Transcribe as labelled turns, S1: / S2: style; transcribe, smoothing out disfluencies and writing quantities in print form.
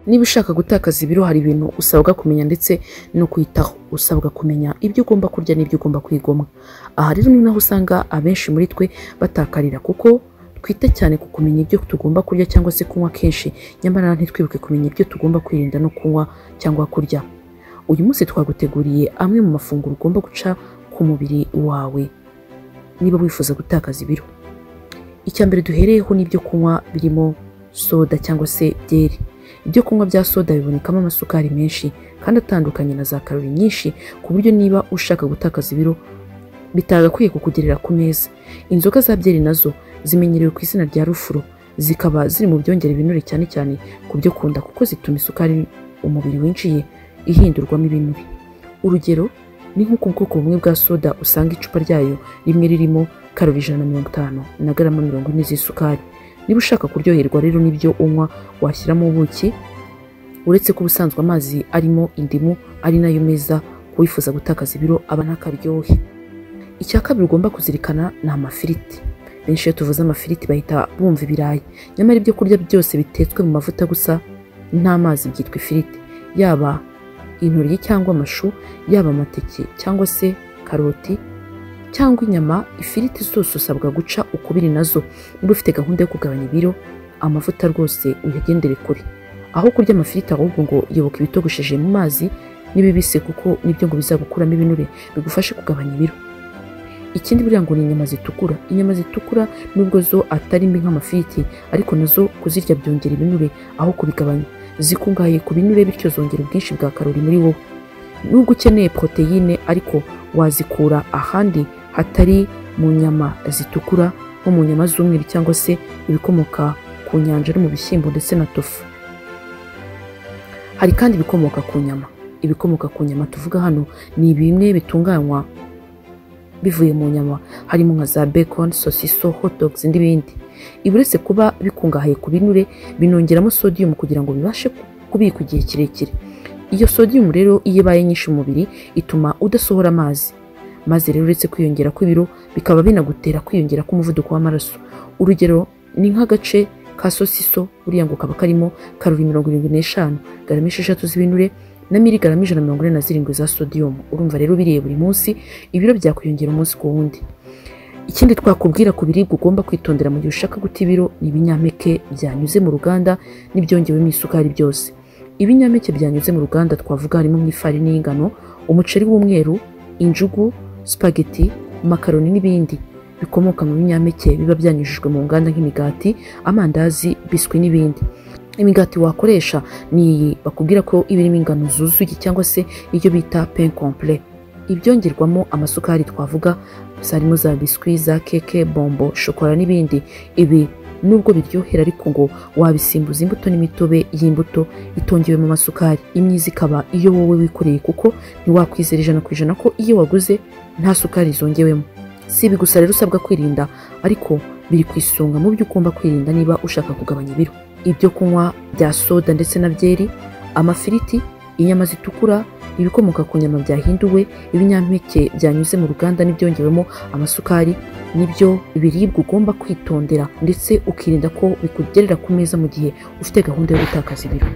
S1: Niba ushaka gutakaza ibiro hari ibintu usabwa kumenya ndetse no kwitaho. Usabwa kumenya ibyo ugomba kurya n'ibyo ugomba kwigomwa. Aha rero ni naho usanga abenshi muri twe batakarira, kuko twita cyane ku kumenya ibyo tugomba kurya cyangwa se kunywa kenshi, nyamara ntitwibuke kumenya ibyo tugomba kwirinda no kunywa cyangwa kurya. Uyu munsi twaguteguriye amwe mu mafunguro ugomba guca ku mubiri wawe niba wifuza gutakaza ibiro. Icya mbere duhereyeho ni ibyo kunywa birimo soda cyangwa se byeri. Ibyo kunywa bya soda bibonekamo amasukari menshi kandi atandukanye na za karori nyinshi, ku buryo niba ushaka gutakaza ibiro bitagakwiye kukugerera ku meza. Inzoga za byeri nazo zimenyerewe ku izina rya rufuro, zikaba ziri mu byongera ibinure cyane cyane ku byo kunda, kuko zituma isukari umubiri winjiye ihindurwamo ibinure. Urugero ni nk'uko ubwoko bumwe bwa soda usanga icupa ryayo rimwe ririmo karori 150 na garama 40 z'isukari. Niba ushaka kuryoherwa rero n'ibyo unywa washyiramo ubuki, uretse ko ubusanzwe amazi arimo indimu ari nayo meza kuwifuza gutakaza ibiro aba ntakaryohe. Icya kabiri ugomba kuzirikana ni amafiriti. Benshi iyo tuvuze amafiriti bahita bumva ibirayi, nyamara ibyo kurya byose bitetswe mu mavuta gusa nta mazi byitwa ifiriti. Yaba intoryi cyangwa amashu, yaba amateke cyangwa se karoti cyangwa inyama, ifiriti zose usabwa guca ukubiri nazo. Niba ufite gahunda yo kugabanya ibiro, amavuta rwose uyagendere kure. Aho kurya amafiriti ahubwo ngo yoboka ibitogosheje mu mazi n'ibibisi, kuko nibyo ngo bizagukuramo ibinure bigufashe kugabanya ibiro. Ikindi buriya ngo ni inyama zitukura. Inyama zitukura nubwo zo atari mbi nk'amafiriti, ariko nazo kuzirya byongera ibinure aho kubigabanya. Zikungahaye ku binure, bityo zongera ubwinshi bwa karori muri wowe. Nubwo ukeneye poroteyine ariko wazikura ahandi hatari mu nyama zitukura, nko mu nyama z'umweru cyangwa se ibikomoka ku nyanja no mu bishyimbo ndetse na tofu. Hari kandi ibikomoka ku nyama. Ibikomoka ku nyama tuvuga hano ni bimwe bitunganywa bivuye mu nyama, harimo nka za bacon, sosiso, hot dogs n'ibindi. Ibi uretse kuba bikungahaye ku binure, binongeramo sodium kugira ngo bibashe kubikwa igihe kirekire. Iyo sodium rero iyo ibaye nyinshi mu mubiri ituma udasohora amazi, maze rero uretse kwiyongera kw'ibiro bikaba binagutera kwiyongera k'umuvuduko w'amaraso. Urugero ni nk'agace ka sosiso buriya ngo kaba karimo karori 75, garama 6 z'ibinure na miligarama 147 za sodium. Urumva rero biriye buri munsi ibiro byakwiyongera umunsi ku wundi. Ikindi twakubwira ku biribwa ugomba kwitondera mu gihe ushaka guta ibiro ni ibinyampeke byanyuze mu ruganda n'ibyongewemo isukari byose. Ibinyampeke byanyuze mu ruganda twavuga harimo nk'ifarini y'ingano, umuceri w'umweru, injugu, spaghetti, makaroni n'ibindi bikomoka mu binyampeke biba byanyujijwe mu nganda nk'imigati, amandazi, biswi n'ibindi. Imigati wakoresha ni iyi bakubwira ko iba irimo ingano zuzuye cyangwa se iyo bita pain complet. Ibyongerwamo amasukari twavuga harimo za biswi, za keke, bombo, shokora n'ibindi. Ibi nubwo biryohera ariko ngo wabisimbuza imbuto n'imitobe y'imbuto itongewemo amasukari. Imyiza ikaba iyo wowe wikoreye, kuko ntiwakwizera 100% ko iyo waguze nta sukari zongewemo. Si ibi gusa rero usabwa kwirinda, ariko biri ku isonga mu byo ugomba kwirinda niba ushaka kugabanya ibiro. Ibyo kunywa bya soda ndetse na byeri, amafiriti, inyama zitukura, ibikomoka ku nyama byahinduwe, ibinyampeke byanyuze mu ruganda n'ibyongewemo amasukari, nibyo biribwa ugomba kwitondera ndetse ukirinda ko bikugerera ku meza mu gihe ufite gahunda yo gutakaza ibiro.